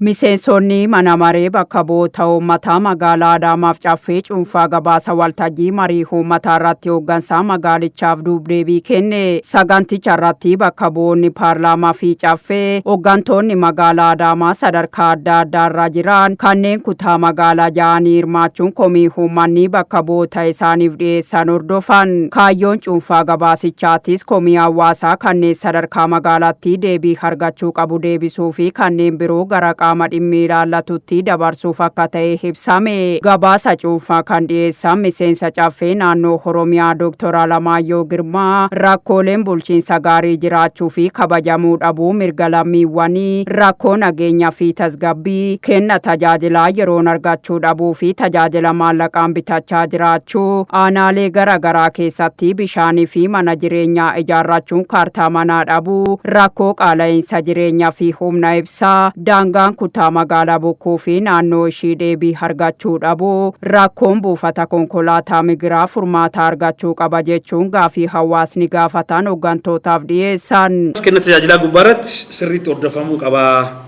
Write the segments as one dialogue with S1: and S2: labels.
S1: Miseensonni mana maree bakka bu'oota uummataa magaalaa Adaamaaf Caffee cuunfaa gabaasa waltajjii marii uummataa irratti hooggansaa magaalichaaf duubdeebii kenne. Saganticha irratti bakka bu'oonni paarlaamaa fi Caffee, hooggantoonni magaalaa Adaamaa sadarkaa adda addaa irra jiran kanneen kutaa magaalaa ja'anii hirmaachuun komii uummanni bakka bu'oota isaaniif dhiyeessan hordofan. Kaayyoon cuunfaa gabaasichaatis komii hawaasaa kanneen sadarkaa magaalaatti deebii argachuu qabu deebisuu fi kanneen biroo gara qaama dhimmi ilaallatutti dabarsuuf akka ta'e ibsame. Gabaasa cuunfaa kan dhiyeessan miseensa Caffee naannoo Oromiyaa Dooktor Alamaayyoo Girmaa, rakkooleen bulchiinsa gaarii jiraachuu fi kabajamuu dhabuu mirga lammiiwwanii, rakkoo nageenyaa fi tasgabbii, kenna tajaajilaa yeroon argachuu dhabuu fi tajaajila maallaqaan bitachaa jiraachuu, aanaalee gara garaa keessatti bishaanii fi mana jireenyaa ijaarrachuun kaartaa manaa dhabuu, rakkoo qaala'iinsa jireenyaa fi humna ibsaa, daangaan kutaa magaalaa Bokkuu fi naannoo ishii deebii argachuu dhabuu, rakkoon buufata konkolaataa Migiraa furmaata argachuu qaba jechuun gaafii hawaasni gaafatan hooggantootaaf dhiyeessan.
S2: Kenna tajaajilaa gubbaarratti sirriitti hordofamuu qabaa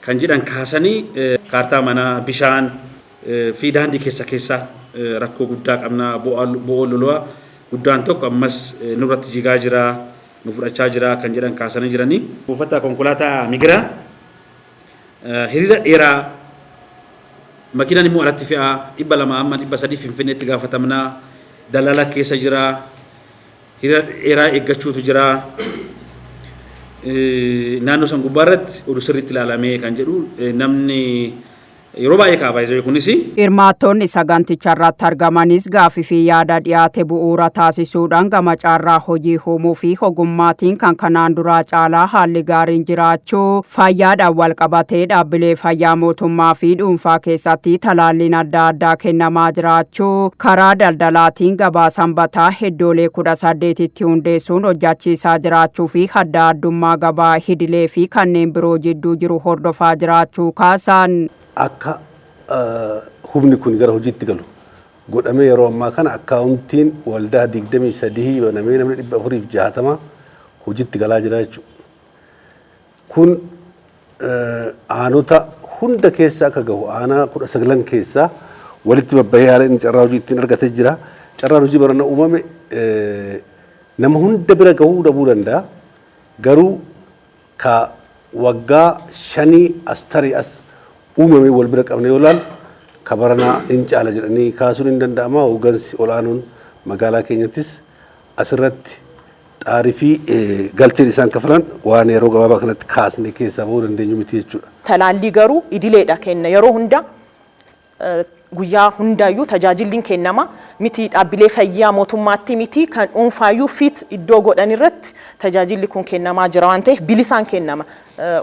S2: kan jedhan kaasanii, kaartaa manaa, bishaan fi daandii keessa keessa rakkoo guddaa qabna. Bo'oo lolaa guddaan tokko ammas nurratti jigaa jira, nu fudhachaa jira kan jedhan kaasanii jiranii. Buufata konkolaataa Migiraa hiriira dheeraa, makiinaan immoo alatti fe'aa, 200 amma 300 Finfinneetti gaafatamnaa, dalaala keessa jira, hiriira dheeraa eeggachuutu jira. Naannoo san gubbaarratti oduu sirriitti ilaalamee kan jedhu namni yeroo baay'ee kaabaa isa kunis.
S1: Hirmaattonni saganticha irratti argamanis gaafii fi yaada dhiyaate bu'uura taasisuudhaan gama carraa hojii uumuu fi ogummaatiin kan kanaan duraa caalaa haalli gaariin jiraachuu, fayyaadhaan wal qabatee dhaabbilee fayyaa mootummaa fi dhuunfaa keessatti talaalliin adda addaa kennamaa jiraachuu, karaa daldalaatiin gabaa sanbataa iddoolee 18tti hundeessuun hojjechiisaa jiraachuu fi adda addummaa gabaa idilee fi kanneen biroo jidduu jiru hordofaa jiraachuu kaasan.
S3: Akka humni kun gara hojiitti galu godhamee, yeroo ammaa kana akkaawuntiin waldaa 23 banamee namni 460 hojiitti galaa jira jechuudha. Kun aanota hunda keessa akka gahu, aanaa 19 keessaa walitti babbahee haala inni carraa hojii ittiin argatee jira. Carraan hojii barana uumame nama hunda bira gahuu dhabuu danda'a. Garuu ka waggaa 5 as tarii as uumame wal bira qabne yoo ilaalu, ka baranaa hin caala jedhanii kaasuun hin danda'ama. Hooggansi ol'aanuun magaalaa keenyattis asirratti xaarii fi galteen isaan kafalan waan yeroo gabaabaa kanatti kaasne keessaa bahuu dandeenyu miti jechuudha.
S4: Talaallii garuu idileedha kenna, yeroo hunda, guyyaa hundaayyuu tajaajilli kennama miti. Dhaabbilee fayyaa mootummaatti miti, kan dhuunfaayyuu fiit iddoo godhan irratti tajaajilli kun kennamaa jira waan ta'eef, bilisaan kennama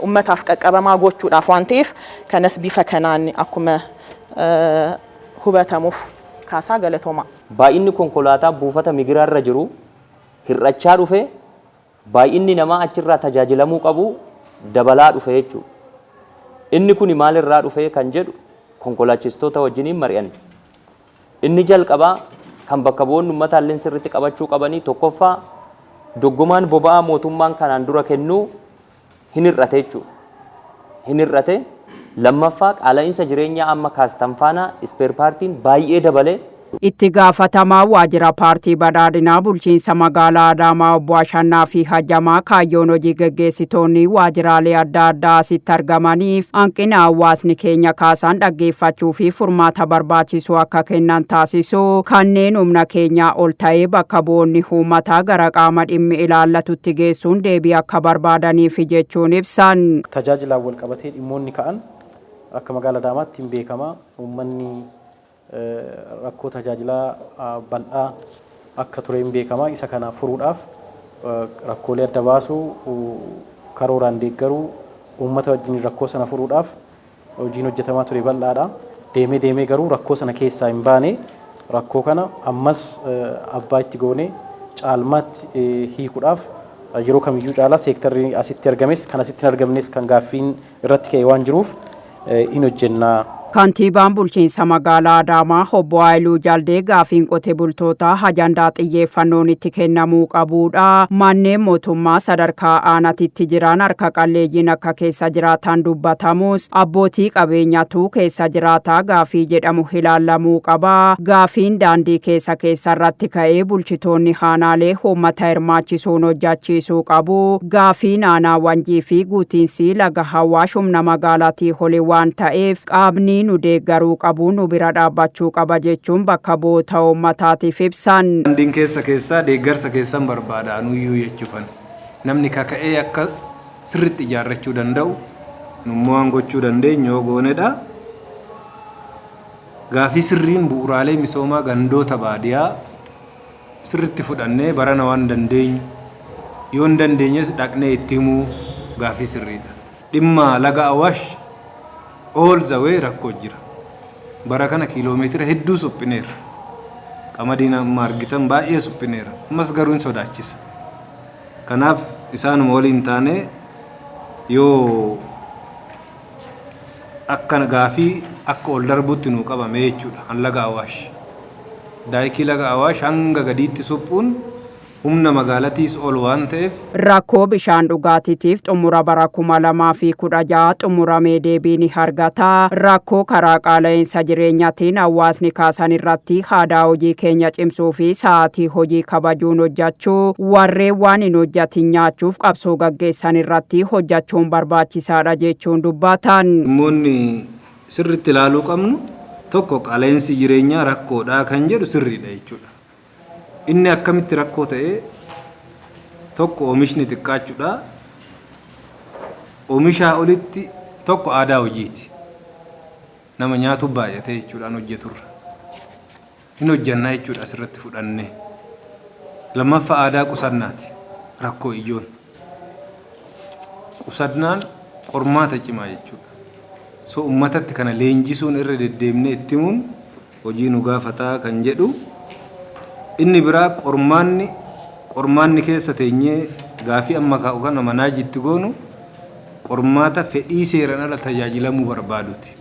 S4: ummataaf qaqqabamaa gochuudhaaf waan ta'eef, kanas bifa kanaan akkuma hubatamuuf kaasaa, galatooma.
S5: Baay'inni konkolaataa buufata Migiraarra jiru hir'achaa dhufe, baay'inni namaa achirraa tajaajilamuu qabu dabalaa dhufe jechuudha. Inni kuni maalirraa dhufe kan jedhu konkolaachistoota wajjiniin mari'anne. Inni jalqabaa kan bakka bu'oonni uummataallee sirriitti qabachuu qabanii, tokkoffaa doggomaan boba'aa mootummaan kanaan dura kennuu hin hir'ate jechuudha. Hin hir'ate. Lammaffaa, qaala'insa jireenyaa amma kaastan faana spare partiin baay'ee dabale.
S1: Itti gaafatamaa waajjira Paartii Badhaadhinaa bulchiinsa magaalaa Adaamaa obbo Ashannaa fi Hajjamaa, kaayyoon hojii geggeessitoonni waajjiraalee adda addaa asitti argamaniif hanqina hawaasni keenya kaasan dhaggeeffachuu fi furmaata barbaachisu akka kennan taasisu, kanneen humna keenyaa ol ta'ee bakka bu'oonni uummataa gara qaama dhimmi ilaallatutti geessuun deebii akka barbaadaniif jechuun ibsan.
S6: Tajaajilaan wal qabatee dhimmoonni ka'an akka magaalaa Adaamaatti hin beekama. Uummanni rakkoo tajaajilaa bal'aa akka ture hin beekama. Isa kana furuudhaaf rakkoolee adda baasuu, karooraan deeggaruu, uummata wajjin rakkoo sana furuudhaaf hojiin hojjetamaa ture bal'aadha. Deemee deemee garuu rakkoo sana keessaa hin baane. Rakkoo kana ammas abbaa itti goone caalmaatti hiikuudhaaf yeroo kamiyyuu caalaa seektarri asitti argames kan asitti hin argamnes kan gaaffiin irratti ka'e waan jiruuf hin hojjennaa.
S1: Kantiibaan bulchiinsa magaalaa Adaamaa Obbo Haayiluu Jaldee gaafiin qote bultootaa ajandaa xiyyeeffannoon itti kennamuu qabudha. Manneen mootummaa sadarkaa aanaatitti jiran harka qalleeyyiin akka keessa jiraatan dubbatamus abbootii qabeenyaatu keessa jiraataa gaafii jedhamu ilaalamuu qaba. Gaafiin daandii keessa keessa irratti ka'ee bulchitoonni aanaalee uummata hirmaachisuun hojjechiisuu qabu. Gaafiin aanaa Wanjii fi guutiinsi laga Awaash humna magaalaatii oli waan ta'eef qaamni nu deeggaruu qabu nu bira dhaabbachuu qaba jechuun bakka bu'oota uummataatiif ibsan.
S7: Daandiin keessa keessaa deeggarsa keessan barbaada anuyyuu jechuufan. Namni kaka'ee akka sirriitti ijaarrachuu danda'u nummoo waan gochuu dandeenyu yoo goonedha. Gaafii sirriin bu'uuraalee misoomaa gandoota baadiyaa sirriitti fudhannee barana waan dandeenyu yoo hin dandeenyes dhaqnee itti himuu gaafii sirriidha. Dhimma laga Awaash all the way rakkoo jira. Bara kana kiiloomeetira hedduu suphineerra. Qamadiin amma argitan baay'ee suphineera. Ammas garuu hin sodaachisa. Kanaaf isaanuma waliin taane yoo akka gaafii akka ol darbutti nuu qabame jechuudha. Han laga Awaash. Daayikii laga Awaash hanga gadiitti suphuun humna magaalatiis ol waan ta'eef.
S1: Rakkoo bishaan dhugaatiitiif xumura bara 2016 xumuramee deebii ni argata. Rakkoo karaa qaala'insa jireenyaatiin hawaasni kaasan irratti aadaa hojii keenya cimsuu fi sa'aatii hojii kabajuun hojjechuu, warreen waan hin hojjetin nyaachuuf qabsoo gaggeessan irratti hojjechuun barbaachisaadha jechuun dubbatan.
S7: Dhimmoonni sirriitti ilaaluu qabnu tokko, qaala'insi jireenyaa rakkoodha kan jedhu sirriidha jechuudha. Inni akkamitti rakkoo ta'e? Tokko, oomishni xiqqaachuudha. Oomishaa olitti tokko aadaa hojiiti. Nama nyaatu baay'atee jechuudhaan hojjeturra. Hin hojjannaa jechuudha asirratti fudhannee. Lammaffaa, aadaa qusannaati rakkoo ijoon. Qusannaan qormaata cimaa jechuudha. So uummatatti kana leenjisuun, irra deddeemnee itti himuun hojii nu gaafataa kan jedhu. Inni biraa, qormaanni keessa teenyee gaafii amma kaa'u kana manaajitti goonu qormaata fedhii seeraan ala tajaajilamuu barbaaduti.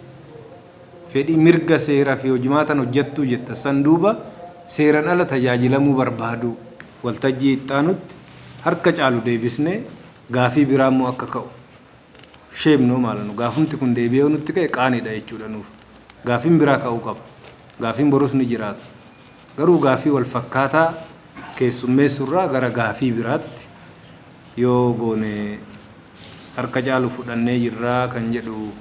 S7: Fedhii mirga seeraa fi hojimaatan hojjettuu jetta san duuba seeraan ala tajaajilamuu barbaadu. Waltajjii ittaanutti harka caalu deebisnee gaafii biraa immoo akka ka'u. Sheemnoo maalanu gaafumti kun deebi'ee nutti ka'e qaanidha jechuudha nuuf. Gaafiin biraa ka'uu qaba. Gaafiin borus ni jiraata. Garuu gaafii wal fakkaataa keessummeessurraa gara gaafii biraatti yoo goone harka caalu fudhannee jirraa kan jedhu.